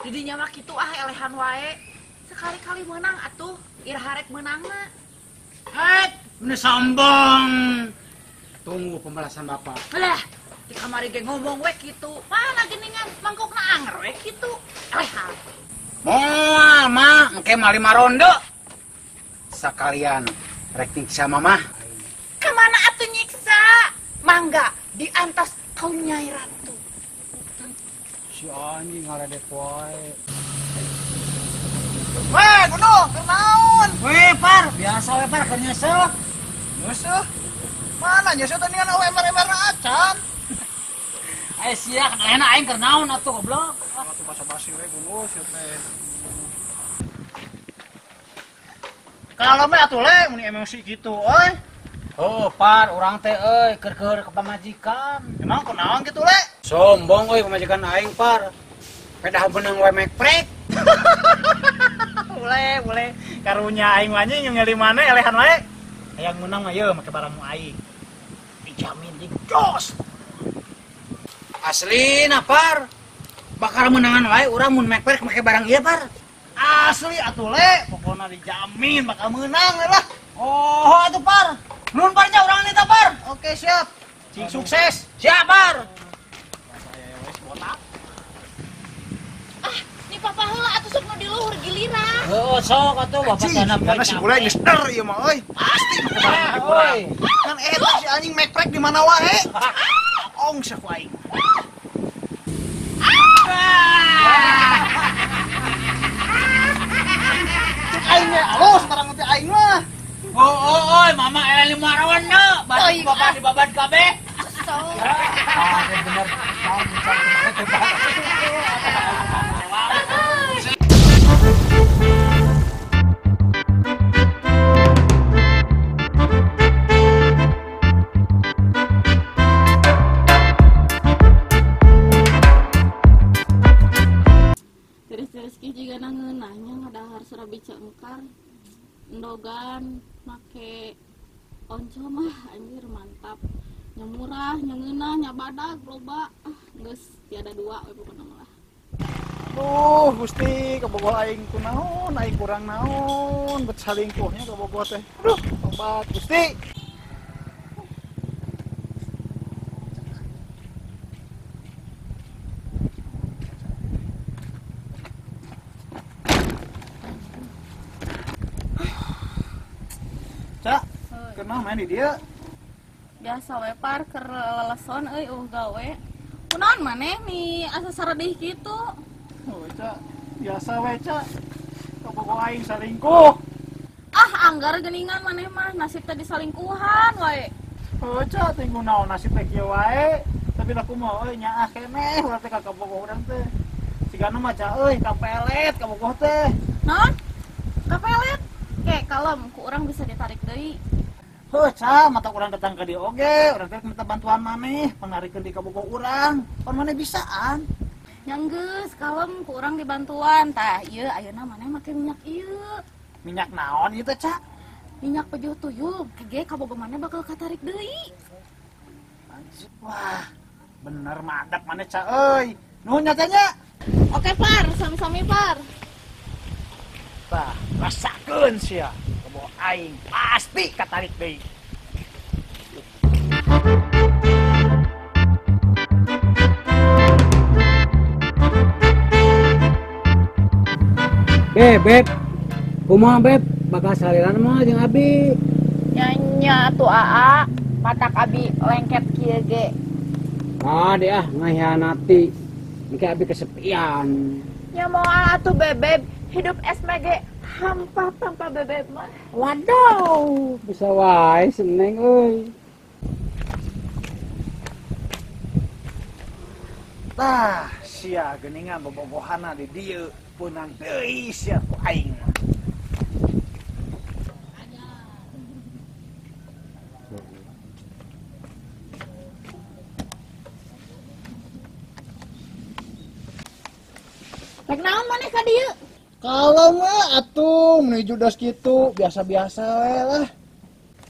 Didinya mah kitu ah elehan wae. Sekali-kali menang atuh, iraha rek meunangna. Het, ini sombong. Tunggu pembalasan bapak. Lah, di kamari ge ngomong we kitu. Mana geuningan mangkokna anger we kitu. Elehan. Moal mah, engke mah 5 ronde. Sakalian rek nyiksa mamah. Kemana atuh nyiksa? Mangga diantos kau Nyai Ratu. Si anjing ngaledek wae. Weh, gunung, keur naon? Weh, Par, biasa we Par keur nyeuseuh. Nyeuseuh? Mana nyeuseuh teh ningan ember-emberna acan. Aya sia kana aing keur naon atuh goblok. Atuh basa-basi we gunung sia teh. Kalau mah atuh le mun emosi kitu euy. Oh, Par, urang teh euy keur keur ka pamajikan. Emang kunaon kitu le? Sombong euy pamajikan aing, Par. Pedah beunang we mekprek. Boleh, boleh. Karunya aing mah anjing nyeli mana elehan wae. Hayang menang mah yeuh make barang aing. Dijamin jeung jos. Aslina, Par. Bakal menangan wae urang mun mekprek make barang ieu, Par. Asli atuh le, pokona dijamin bakal menang lah. Oh, atuh Par. Nuhun Par nya urang nita, Par. Oke, siap. Cing sukses. Siap, Par. Ah, ni papa heula atuh sok nu di luhur giliran. Heuh, sok atuh bapak sana poe. Si bule geus der ieu mah euy. Pasti make barang euy. Kan eta si anjing mekprek di mana wae. Ong sia ku aing. Cek aing nya alus barang teh aing mah. Oh, oh, oh, mama era 5 ronde, bari bapak dibabat kabeh. Ah, bener. Terus-terus juga nangeunahnya ngadahar serabi cengkar. Endogan make oncom mah anjir mantap. Nya murah, nya ngeunah, nya badag loba. Ah, geus tiada dua we pokona mah lah. Duh, Gusti, kabogoh aing kunaon, aing kurang naon, bet salingkuhnya kabogoh teh. Aduh, tobat Gusti. Cak, kenapa main di dia? Biasa we Par keur leleson euy gawe. Kunaon maneh nih asa saredih kitu? Oh, Cak, biasa we Cak. Kabogoh aing salingkuh. Ah, anggar geuningan maneh mah nasib teh disalingkuhan wae. Oh, Cak, teh kunaon nasib teh kieu wae. Tapi lah kumaha euy nyaah keneh urang teh ka kabogoh urang teh. Sigana mah Cak euy kapelet kabogoh teh. Naon? Kapelet? Ke kalem ku urang bisa ditarik deui. Heuh, Ca, mata urang datang ka dieu oge, urang teh minta bantuan maneh, panarikeun di kabogoh urang. Pan maneh bisaan. Nya geus, kalem ku urang dibantuan. Tah, ieu ayeuna maneh make minyak ieu. Minyak naon ieu teh, Ca? Minyak pejuh tuyul, ge kabogoh maneh bakal katarik deui. Wah, bener madap maneh, Ca euy. Nuhun nya teh nya. Oke, Par, sami-sami, Par. Tah, rasakeun sia. Kabogoh aing pasti katarik deui. Beb, beb. Kumaha beb? Bakal saliran mah jeung abi. Nya atuh aa, patak abi lengket kieu ge. Ah, dia ngahianati. Engke abi kesepian. Nya moal atuh bebeb, hidup SMG hampa tanpa bebeb mah. Waduh, bisa wae seneng euy. Tah, sia geuningan bobogohana di dieu peunang deui sia ku aing mah. Rek naon maneh ka dieu? Kalau mah atuh menuju dos kitu biasa-biasa we lah.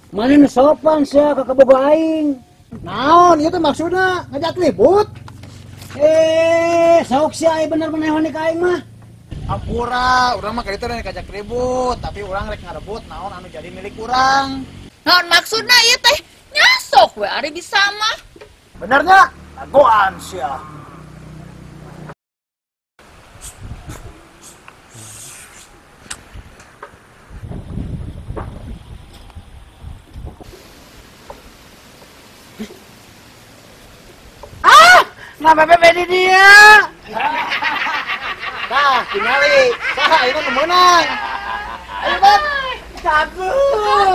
Maneh nu sopan sia ka kabogoh aing. Naon ieu teh maksudna ngajak ribut? Eh, sok sia bener maneh wani ka aing mah. Ampura, urang mah kitu rek ngajak ribut, tapi urang rek ngarebut naon anu jadi milik urang. Naon maksudna ieu teh? Nyasok we ari bisa mah. Benernya? Lagoan sia. Ah, kenapa bebe di dia? Tah, tingali. Saha ayeuna nu meunang? Ayo, Bang. Cagur.